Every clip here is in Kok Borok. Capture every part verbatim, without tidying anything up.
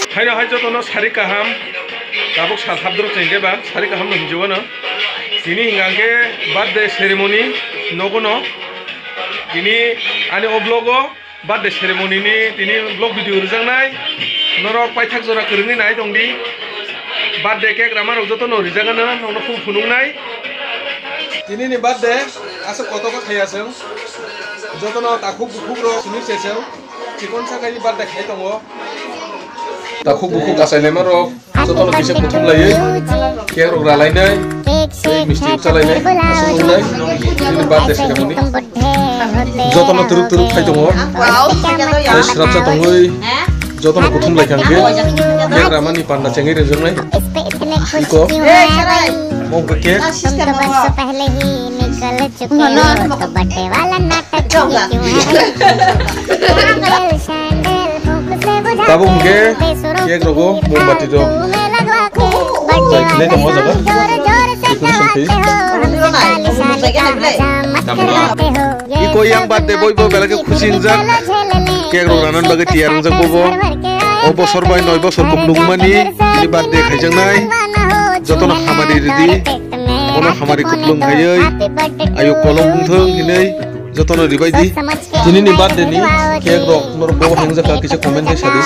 Haino hai jotono sari kaham, tabuk sal habdrop chengkhe ba sari kaham no hinjwano. Tini hingkha khe birthday ceremony nogono. Tini ani o vlog o birthday ceremony ni tini vlog video rijaknai. Norok paithak jora kwrwngwi nai tongdi. Birthday cake rama rok jotono rijakgano, nokno khub phunuknai. Tini ni birthday aswk kotor khe khaiya chwng. Jotono takhuk bukhuk rok simi se chwng. Chikon sakai ni birthday khai tongo. Takhuk bukhuk achailai ma rok. Jotono kisa kuthum laiwi, cake rok ralainai, tei misti rok chalainai, aswk wngnai, nini birthday ceremony. Jotono twrwk twrwk khai tongo, tei swrapsa tongwi, jotono kuthum lai kha hwnkhe, cake ramani panda chengwi ringjaknai. Iko, mo hwnkhe cake. Tabuk hwnkhe cake rogo mombati rok chai khlai tongo o jaga. Decoration khlai. Iko yang birthday boibo belai khe khusi wngjak. Cake rok ranan bagwi tiyar wngjak bobo. O bosor bai noi bosor kuplung mani bini birthday khaijaknai. Jotono hamari ridi. Bono hamari kuplung khaiwi. Ayo kolom wngthung hinwi. Jotono ribai di. Tini ni birthday ni cake rok norok bo hengjakha kisa comment khai sadi.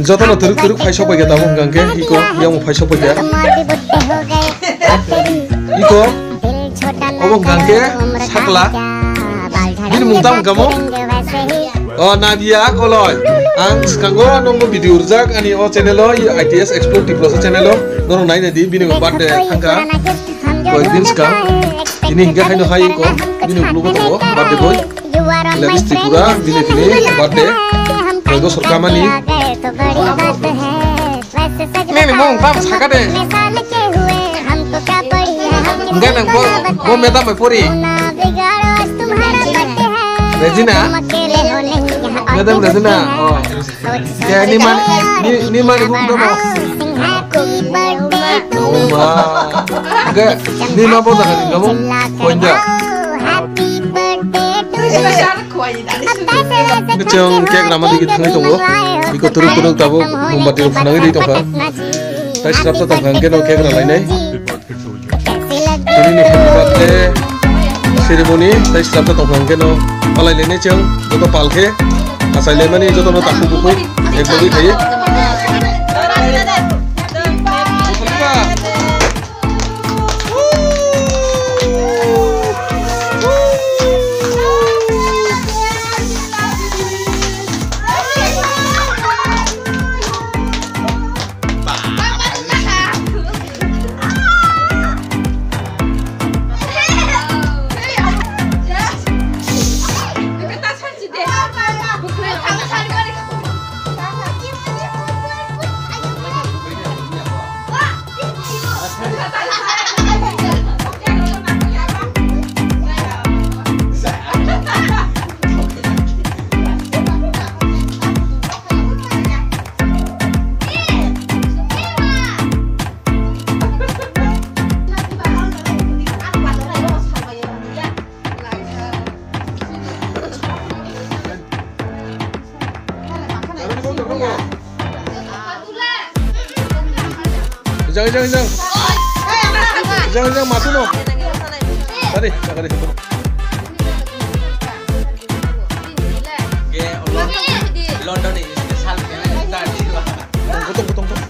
Jotono twrwk twrwk phai sok bai kha tabuk hwnkha hwnkhe iko yang phai sok bai kha. Iko obo hwnkha hwnkhe sakla. Bini mung tamo hwnkha mo? O Nadia Koloi. Ang swkango nokno video rijak ani o channel o, I T S Explore Tiprasa channel o. Norok naina di, bini birthday thangkha. Koyek din swkang. Tini hingkhe haino hai ko. Bini vlog o tongo birthday boy. Levis Tripura, bini tini birthday. Koyek bosor kamani. Nini mung tam saka de. Hingke nang bo, bo madam mai pori. Regina? Madam Regina. Oh. Ya, ni man, ni, ni man ibu udah mau. Oh, ma. Hingke, ni ma bo dah kan, kamu? Poinda. Chwng cake rama digi thangwi tongo. Iko turuk turuk tabuk mombati rok phunangwi ri tongkha. Tai srapsa tongkha hwnkhe no cake ralainai. Tini ni birthday ceremony tai srapsa tongkha hwnkhe no palailainai chwng joto palkhe. Achailaimani jotono takhuk bukhuk ek logwi khaiwi. Ijang, ijang, ijang. Ijang, ijang, masuno. Tadi, tadi. London ini special. Potong, potong, potong.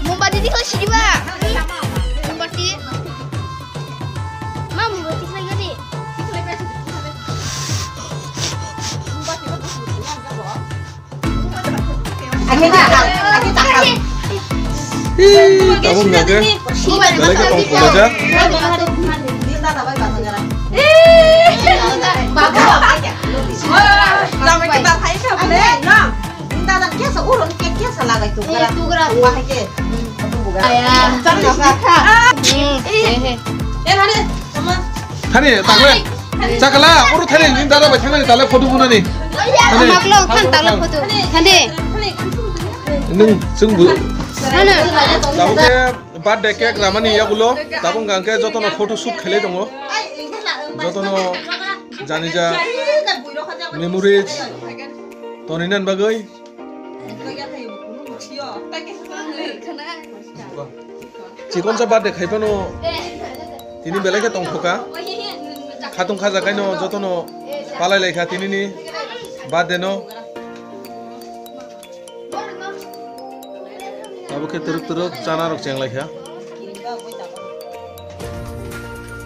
Mombati di kau sini ba? Mombati. Ma, mombati lagi ni. Ih, tabuk hingkha khe. Belai khe tong phunukjak. Thani, takle. Chakala, oro thani ni dada bai thangani tale photo bunani. Thani. Amak lo, than tale photo. Thani. Nung sung bu. Thani. Tabuk ke birthday cake ramani yagulo. Tabuk hwnkhe jotono photo shoot khailai tongo. Jotono janija memories toninan bagwi. Chikonsa birthday khai phano tini belai khe tongkhoka. Khatung khaja kaino jotono palai laikha tinini birthday no. Abo khe twrwk twrwk chana rok cheng laikha.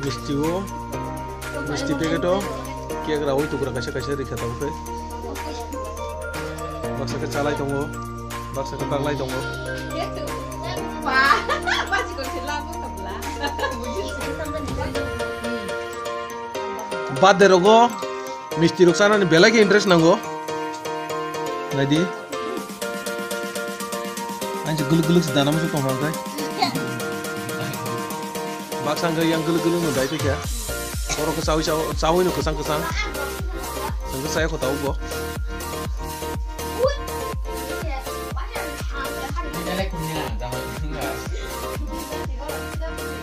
Misti o, misti packet o cake rawi tukra kaisa kaisa rikha tabuk khe. Baksa khe chalai tongo, baksa khe paklai tongo. Birthday rogo misti rok chanani belai khe interest nango. Naidi. Ang se guluk guluk se dana musu tong hangkai. Baksa hwnkhe yang guluk guluk no dai phikha. Oro khe chawi chawi chawi no kwchang kwchang. Hwnkhe chaya kho tabuk bo.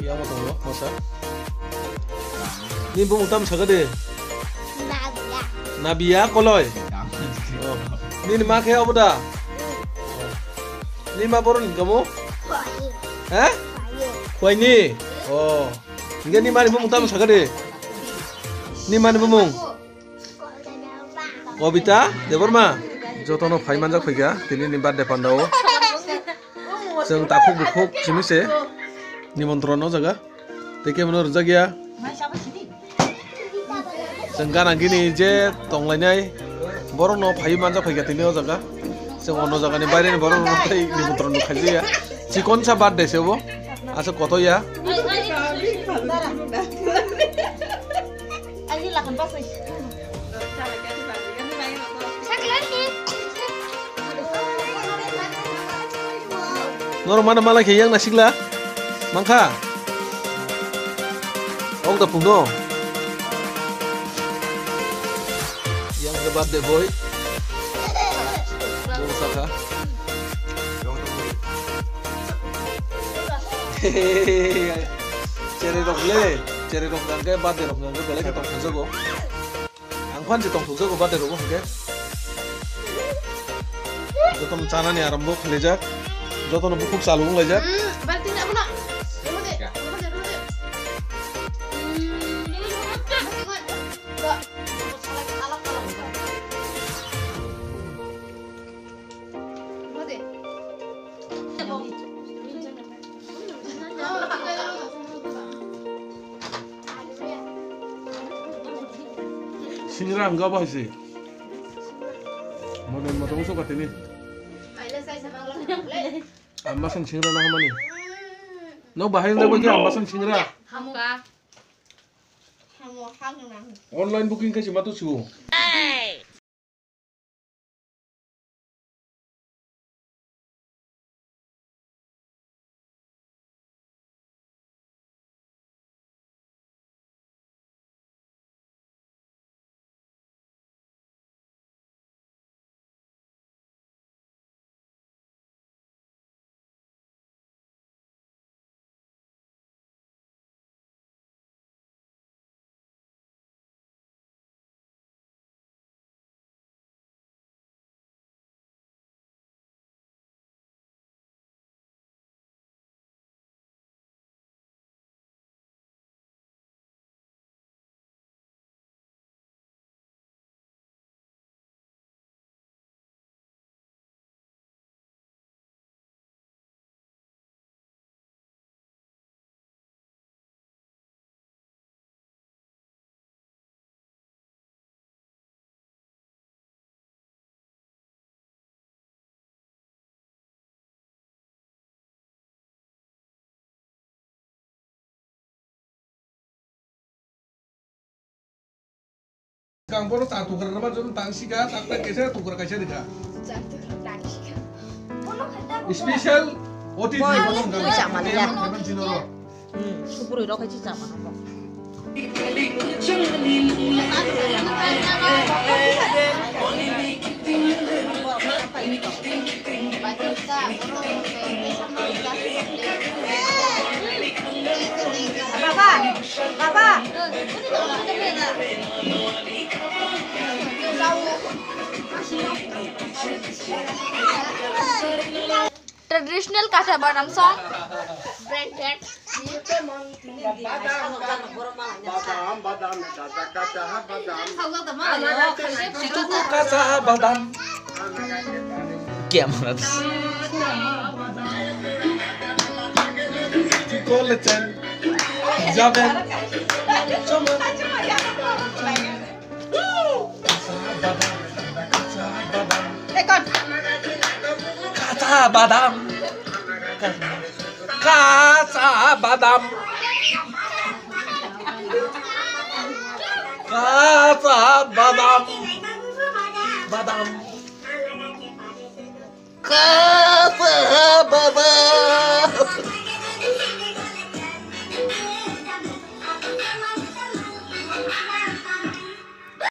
Yang mo tongo masa. Ni bumung tam saka de. Nabia. Nabia koloi. Oh. Nini ma khe obo da? Nini ma boron kamo? Khwai. He? Khwai. Khwai ni? Oh. Hingke ni mani bumung tam saka de. Ni mani bumung? Kobita Debbarma. Jotono phai manjak phaikha tini ni birthday pandao. Chwng takhuk bukhuk simi se nimontron o jaga. Tei kebono rijak ya. Chwng gana gini je tonglainai borokno phaiwi manjak phaikha tini o jaga. Chwng ono jagani baireni borokno tei nimotron rok khaijaya. Chikonsa birthday se obo. Aswk kotor ya. Norok mano malai khe yang nasikla. Mangkha. Ok da pungno. Yang ke birthday boy. Bung saka. Chere rok le, chere rok nang ke birthday rok nang ke belai ke tong thangjago. Ang phan je tongthokjago birthday rogo hwnkhe. Jotono chanani arambo khlaijak. Jotono bukhuk chalu wnglaijak. Singra ang gabo hai se. Modern modern so katini. Ang masang singra na hamani. No bahai na bagi ang masang singra. Online booking kasi matu su. Kang bono ta tukra rwma jom tang sika, tak tak kesa tukra kaisa rikha. Special O T T bono bono kang. Twi chama liya. Twi chama liya. Hmm, suprui rok hai chi chama no. Traditional Kacha Badam song. Badam, badam, kacha, kacha, badam. Kacha badam. Camera. Golden. Jaben. Chama. Kacha badam. Kacha badam. Kacha badam.